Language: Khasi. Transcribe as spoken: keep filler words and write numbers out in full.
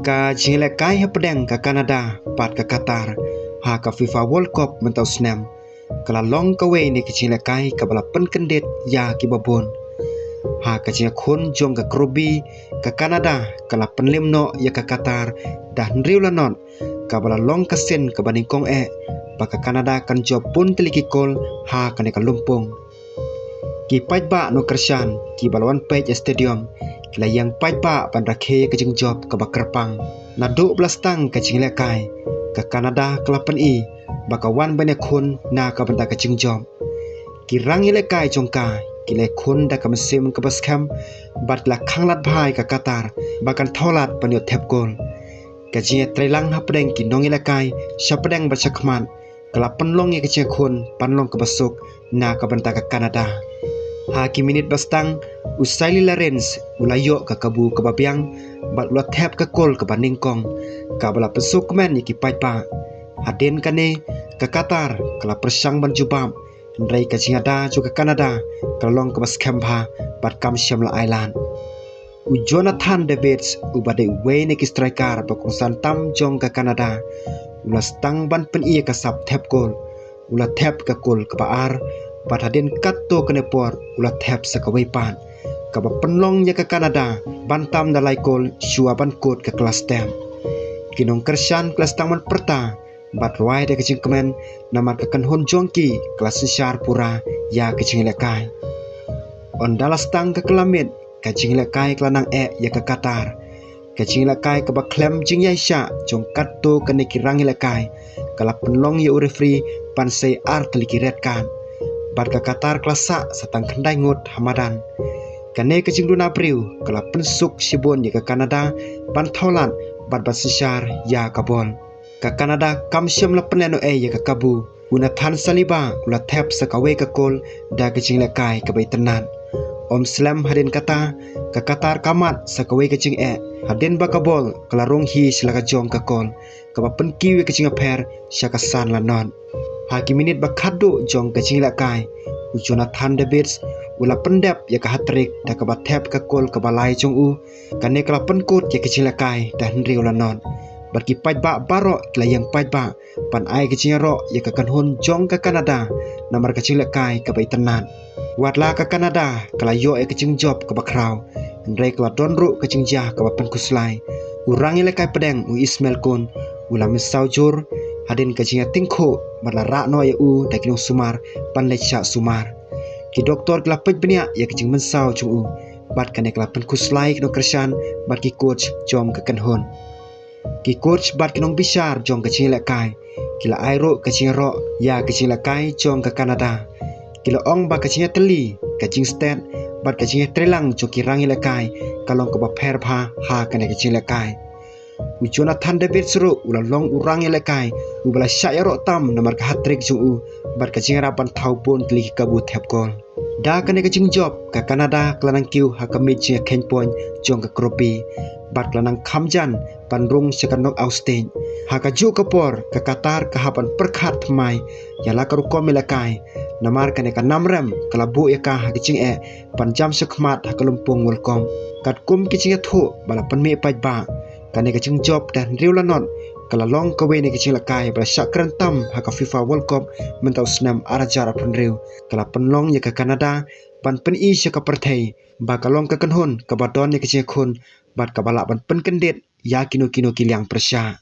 Ka jingïalehkai hapdeng ka Canada bad ka Qatar ha ka FIFA World Cup mynta u snem ka la long kawei na ki jingïalehkai kaba la pynkyndit ïa kiba bun. Ha ka jingïakhun jong ka Group B, ka Canada ka la pynlip noh ïa ka Qatar da hynriew la nod, kaba la long ka sien kaba nyngkong eh ba ka Canada kan jop bun tylli ki kol ha kane ka lympung. Ki paidbah nongkyrshan kiba la wan peit ha stadium ki la ïeng paidbah ban rakhe ïa ka jingjop kaba kyrpang. Naduh ba la sdang ka jingïalehkai, ka Canada ka la pyni ba ka wan ban ïakhun na ka bynta ka jingjop. Ki rangïalehkai jong ka ki la ïakhun da ka mynsiem kaba skhem bad ki la khanglad bha ïa ka Qatar ba kan thaw lad ban ïoh thep kol. Ka jingïatreilang hapdeng ki nongïalehkai shapdeng bad shakhmat ka la pynlong ïa ka jingïakhun ban long kaba suk na ka bynta ka Canada. Ha ki minit ba sdang, u Saïli Larens u la ïoh ka kabu kaba biang bad u la thep ka kol kaba nyngkong, kaba la pynsuk kmen ïa ki paidbah. Hadien kane, ka Qatar ka la pyrshang ban jubab, hynrei ka jingada jong ka Canada ka la long kaba skhem bha bad kam shym la ailad. U Jonathan Davids, uba dei uwei na ki striker ba kongsan tam jong ka Canada, u la sdang ban pyni ïa ka sap thep kol. U la thep ka kol kaba ar bad hadien katto katne por u la thep sa kawei pat, kaba pynlong ïa ka Canada ban tam da lai kol shuwa ban kut ka klas tem. Ki nongkyrshan ki la sdang ban pyrta bad rwai da ka jingkmen namar ka kynhun jong ki ka la synshar pura ïa ka jingïalehkai. Ynda la sdang ka kylla miet, ka jingïalehkai ka la nang eh ïa ka Qatar. Ka jingïalehkai kaba khlem jingïaishah jong katto katne ki rangïalehkai ka la pynlong ïa u referee ban sei ar tylli ki red card. Bad ka Qatar ka la sah sa tang khyndai ngut ha madan. Kane ka jingduna briew ka la pynsuk shibun ïa ka Canada ban thaw lad bad ban synshar ïa ka bol. Ka Canada kam shym la pynlehnohei ïa ka kabu. U Nathan Saliba u la thep sa kawei ka kol da ka jingïalehkai kaba itynnad. Ym slem hadien kata, ka Qatar ka mad sa kawei ka jingeh hadien ba ka bol ka la rung hi sha la ka jong ka kol, kaba pynkiew ïa ka jingïapher sha ka san la nod. Ha ki minit ba khatduh jong ka jingïalehkai, u Jonathan Davids u la pyndep ïa ka hat-trick da kaba thep ka kol kaba lai jong u. Kane ka la pynkut ïa ka jingïalehkai da hynriew la nod. Bad ki paidbah baroh ki la ïeng paidbah ban ai ka jingïaroh ïa ka kynhun jong ka Canada namar ka jingïalehkai kaba itynnad. Watla ka Canada ka la ïoh ïa ka jingjop kaba khraw, hynrei ka la don ruh ka jingjia kaba pynkhuslai. U rangïalehkai pdeng, u Ismael Kun, u la mynsaw jur hadien ka jingïatyngkhuh bad la rah noh ïa u da ki nongsumar ban leit shah sumar. Ki doktor ki la peit bniah ïa ka jingmynsaw jong u bad kane ka la pynkhuslai ki nongkyrshan bad ki coach jong ka kynhun. Ki coach bad ki nongbishar jong ka jingïalehkai ki la ai ruh ka jingïaroh ïa ka jingïalehkai jong ka Canada. Ki la ong ba ka jingïatylli, ka jingstet bad ka jingïatreilang jong ki rangïalehkai ka long kaba pher bha ha kane ka jingïalehkai. U Jonathan Davids ruh u la long u rangïalehkai uba la shah ïaroh tam namar ka hat-trick jong u bad ka jingïarap ban thaw bun tylli ki kabu thep kol. Da kane ka jingjop, ka Canada ka la nang kiew ha ka miej jingïakheiñ point jong ka Group B bad ka la nang kham jan ban rung sha ka knockout stage. Ha kajuh ka por, ka Qatar ka hap ban pyrkhat thymmai ïa la ka rukom ïalehkai namar kane ka nam rem ka la buh ïa ka ha ka jingeh ban jam shakhmat ha ka lympung World Cup. Katkum ki jingïathuh ba la pynmih paidbah, kane ka jingjop da hynriew la nod ka la long kawei na ki jingïalehkai ba la shah kren tam ha ka FIFA World Cup mynta u snem ar hajar arphew hynriew. Ka la pynlong ïa ka Canada ban pyni sha ka pyrthei ba ka long ka kynhun kaba don ïa ka jingïakhun bad kaba lah ban pynkyndit ïa kino kino ki liang pyrshah.